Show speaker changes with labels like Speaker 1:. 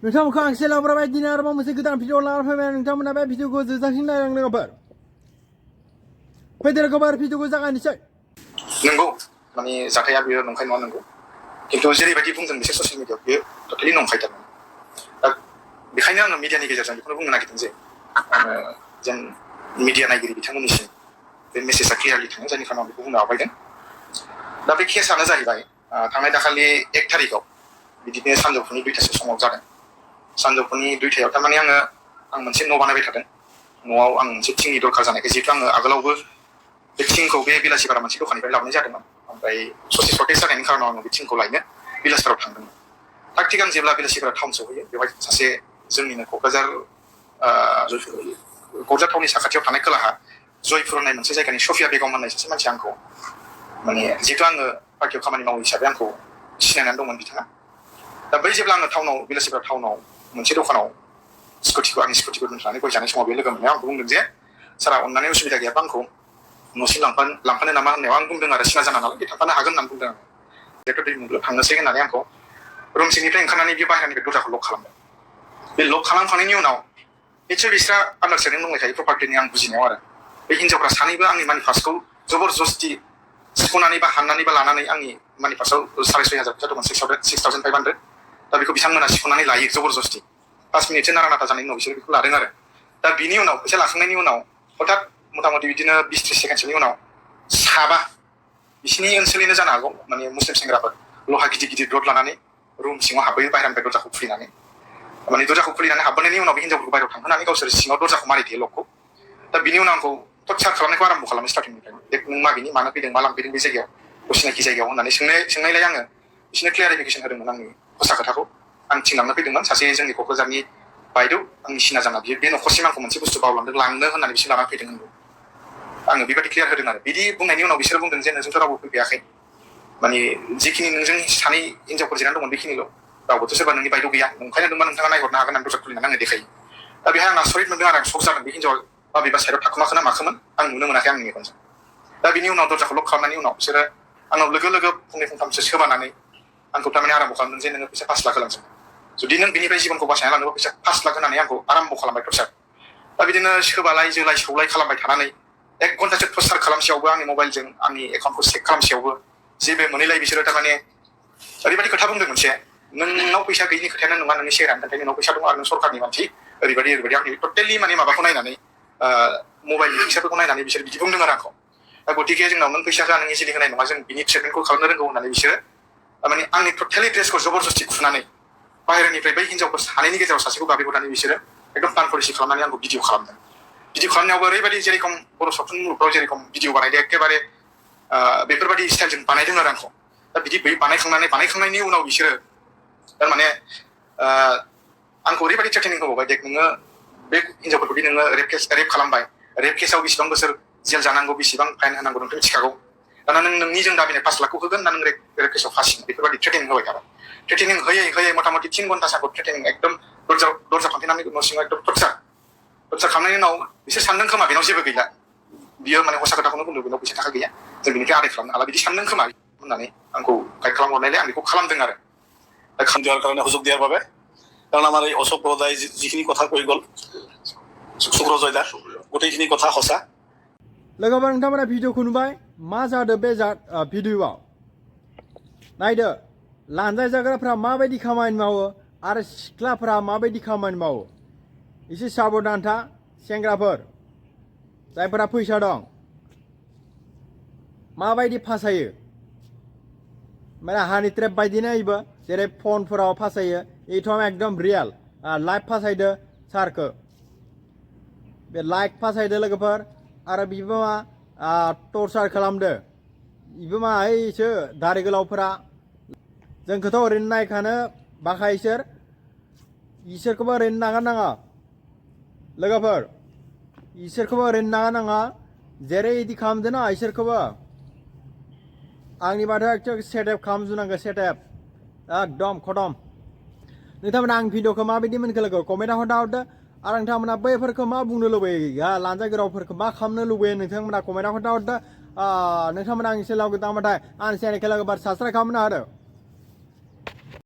Speaker 1: नोंथांमोनखौ आं सेलावब्रा बायदिनो आरोबाव मोनसे गोदान भिडिअ लानानै फैबाय नोंथांमोना बे भिडिअखौ जोबजासिम नायलांनो लोगोफोर फैदो लोगोफोर भिडिअखौ जागायनोसै
Speaker 2: नंगौ माने जाथाया बेयो नंखाय नङा नंगौ खिन्थु जेरैबायदि बुंदों बिसोर ससियेल मिडियायाव बेयो टटेलि नंखायथार दा बेखायनो आङो मिडियानि गेजेरजों बेखौनो बुंनो नागिरदों जे जों मिडिया नायगिरि बिथांमोननिसिम बे मेसेजआ क्लियारलि थाङो जायनि खारनाव बेखौ बुंनो आवगायदों दा बे केसआनो जाहैबाय थांनाय दाखालि 1 तारिखआव बिदिनो सानजौफुनि 2टासो समाव जादों सानजौफुनि 2टायाव थारमाने आं मोनसे न' बानायबाय थादों न'आव आं मोनसे थिंनि दरखार जानायखाय जिहेतु आङो आगोलावबो बे थिंखौ बे बिलासिपारा मोनसे दखाननिफ्राय लाबोनाय जादोंमोन ओमफ्राय ससे सर्टेज जानायनि खारनाव आङो बे थिंखौ लायनो बिलासिपारायाव थांदोंमोन थाग थिग आं जेब्ला बिलासिपारा टाउन सहैयो बेवहाय सासे जोंनिनो क'क्राझार टाउननि साखाथियाव थानाय खोलाहा जयपुर होननाय मोनसे जायगानि सफिया बेगम होननाय सासे मानसि आंखौ माने जिहेतु आङो पार्टियाव खामानि मावो हिसाबै आंखौ सिनायनानै दंमोन बिथाङा दा बै जेब्ला आङो टाउनाव बिलासिपारा टाउनाव मोनसे दखानाव आंनि स्कुटिखौ दोनथ'नानै गय जानाय समाव बे लोगो मोननायाव आंखौ बुंदों जे सारा अननानै उसुबिदा गैयाबा आंखौ न'सिम लांफानो नामा होननायाव आं बुंदों आरो सिना जाना नालाय बे थांफानो हागोन होननानै बुंदों आं जिहेतु दै मुंग्ल थांनोसै होननानै आंखौ रुम सिंनिफ्राय ओंखारनानै बे बाहेरानिफ्राय दरजाखौ लक खालामदों बे लक खालामखांनायनि उनाव निसय बिस्रा आन्डारस्टेन्डिं दंलायखायो प्रपार्टिनि आं बुजिनायाव आरो बे हिन्जावफ्रा सानैबो आंनि मानि पार्सखौ जबरजस्ति सिख'नानै बा हाननानै बा लानानै आंनि मानि पार्सआव 6,500 फैसा दंमोन 6,500 दा बेखौ बिथांमोना सिख'नानै लायो जबरजस्ति 5 मिनिटसो नारा नाथा जानायनि उनाव बिसोर बेखौ लादों आरो दा बिनि उनाव फैसा लाखांनायनि उनाव हठात मथा मथि बिदिनो 20-30 सेकेन्डसोनि उनाव साबा बिसिनि ओनसोलनिनो जानो हागौ माने मुस्लिम सेंग्राफोर लहा गिदिर गिदिर रड लानानै रुम सिङाव हाबबोयो बाहेरानिफ्राय दरजाखौ खुलिनानै माने दरजाखौ खुलिनानै हाबबोनायनि उनाव बे हिन्जावफोरखौ बाहेरायाव थांहोनानै गावसोर सिङाव दरजाखौ मारिथेयो लकखौ दा बिनि उनाव आंखौ टर्चार खालामनायखौ आराम्भ खालामो स्टार्टिंनिफ्राय बे नों माबिनि मानो फैदों मा लांफैदों बे जायगायाव सिनाखि जायगायाव होननानै सोंनायलाय आङो बिसोरनो क्लियारिफिकेसन होदोंमोन आंनि हसा खोथाखौ आं थिनलांनो फैदोंमोन सासे जोंनि क'क्राझारनि बायद' आंनि सिना जाना बियो बे न'खरसिम आंखौ मोनसे बुस्थु बावलांदों लांनो होननानै बिसोर लानानै फैदों होनदों आङो बेबायदि क्लियार होदों आरो बिदि बुंनायनि उनाव बिसोर बुंदों जे नोंजोंथ' रावबो फैफायाखै माने जिखिनि नोंजों सानै हिन्जावफोर जिरायनानै दंमोन बेखिनिल' रावबोथ' सोरबा नोंनि बायद' गैया नंखायनो नोंबा नोंथाङा नायहरनो हागोन होननानै दरजा खुलिनानै आंनो देखायो दा बेहाय आं आसरित मोनदों आरो आं शक जादों बे हिन्जावा माबेबा साइडआव थाखुमाखोना माखोमोन आं नुनो मोनाखै आंनि मेगनजों दा बिनि उनाव दरजाखौ लक खालामनायनि उनाव बिसोरो आंनाव लोगो लोगो फंनै फंथामसो सोबानानै आंखौ थारमाने आराम्भ खालामदों जे नोङो फैसा 5 लाख होलांजोब जुदि नों बिनिफ्राय जिबनखौ बासायना लानोबा फैसा 5 लाख होनानै आंखौ आराम्भ खालामबाय टर्चार दा बिदिनो सोबालाय जोलाय सौलाय खालामबाय थानानै 1 घन्टासो टर्चार खालामसेयावबो आंनि मबाइलजों आंनि एकाउन्टखौ चेक खालामसेयावबो जेबो मोनैलाय बिसोरो थारमाने ओरैबायदि खोथा बुंदों मोनसे नोंनाव फैसा गैयिनि खोथायानो नङा नोंनि सेहेरानि थाखाय नोंनाव फैसा दं आरो नों सरकारनि मानसि ओरैबायदि आंनि टटेलि माने माबाखौ नायनानै मबाइलनि फैसाफोरखौ नायनानै बिसोर बिदि बुंदों आरो आंखौ दा गतिके जोंनाव नों फैसा होआ नों इजिलि होनाय नङा जों बिनि ट्रिटमेन्टखौ खालामनो रोंगौ होननानै बिसोरो माने आंनि टटेलि ड्रेसखौ जबरजस्ति खुनानै बाहेरानिफ्राय बै हिन्जावफोर सानैनि गेजेराव सासेखौ गाबेहरनानै बिसोरो एकदम प्लान पलिसि खालामनानै आंखौ भिडिअ खालामदों भिडिअ खालामनायावबो ओरैबायदि जेरेखम बर' सावथुन मुलुगफ्राव जेरेखम भिडिअ बानायदों एखेबारे बेफोरबायदि स्टाइलजों बानायदों आरो आंखौ दा बिदि बानायखांनायनि उनाव बिसोरो थारमाने आंखौ ओरैबायदि थ्रेटेनिं होबावबाय देख नोङो बे हिन्जावफोरखौदि नोङो रेप खालामबाय रेप केसाव बेसेबां बोसोर जेल जानांगौ बेसेबां फाइन होनांगौ नोंथ' मिथिखागौ दाना नों नोंनि जों दाबिनाय 5 लाखखौ होगोन ना नों रेप केसाव फासिगोन बेफोरबायदि थ्रेटेनिं होबाय थाबाय थ्रेटेनिं होयै मथा मथि 3 घन्टासो आंखौ थ्रेटेनिं एकदम दरजा फांथेनानै न' सिङाव एकदम टर्चार खालामनायनि उनाव बिसोर सानदों खोमा बेनाव जेबो गैला बियो माने हसा खोथाखौनो बुंदों बेनाव फैसा थाखा गैया जों बेनिफ्राय आदाय खालामनो हाला बिदि सानदों खोमा होननानै आंखौ गाइड खालामहरनायलाय आं बेखौ खालामदों आरो
Speaker 3: দিয়াৰ কাৰণে সুযোগ দিয়াৰ বাবে কাৰণ আমাৰ এই অশোক ৰজাই যিখিনি কথা কৈ গ'ল শুক্ৰজয় দা গোটেইখিনি কথা সঁচা
Speaker 1: लोगोफोर नोंथांमोना भिडिअखौ नुबाय मा जादों बे भिडिअआव नायदो लानजाय जाग्राफ्रा माबायदि खामानि मावो आरो सिख्लाफ्रा माबायदि खामानि मावो एसे साबधान था सेंग्राफोर जायफोरा फैसा दं माबायदि फासायो माने हानि ट्रेप बायदिनो इबो जेरै फनफोराव फासायो एथ' एकदम रियेल लाइभ फासायदो सारखो बे लाइभ फासायदो लोगोफोर आरो बिबो मा टर्चार खालामदो बिबो मा ओइसो दारि गोलावफोरा जोंखौथ' ओरैनो नायखानो बाखा इसोरखौबो ओरैनो नागारनाङा लोगोफोर इसोरखौबो ओरैनो नागारनाङा जेरै इदि खालामदों ना इसोरखौबो आंनि बाथौ एकदम सेटआप खालामजुनांगौ सेटआप एकदम खतम नोंथांमोना आं भिडिअखौ माबायदि मोनखो लोगो कमेन्टआव हरदो आरो नोंथांमोना बैफोरखौ मा बुंनो लुबैयो लानजाय गोलावफोरखौ मा खालामनो लुबैयो नोंथांमोना कमेन्टआव हरदो नोंथांमोना आंनि चेनेलाव गोदानबाथाय आंनि चेनेलखौ लोगोफोर साबस्क्राइब खालामनो हादो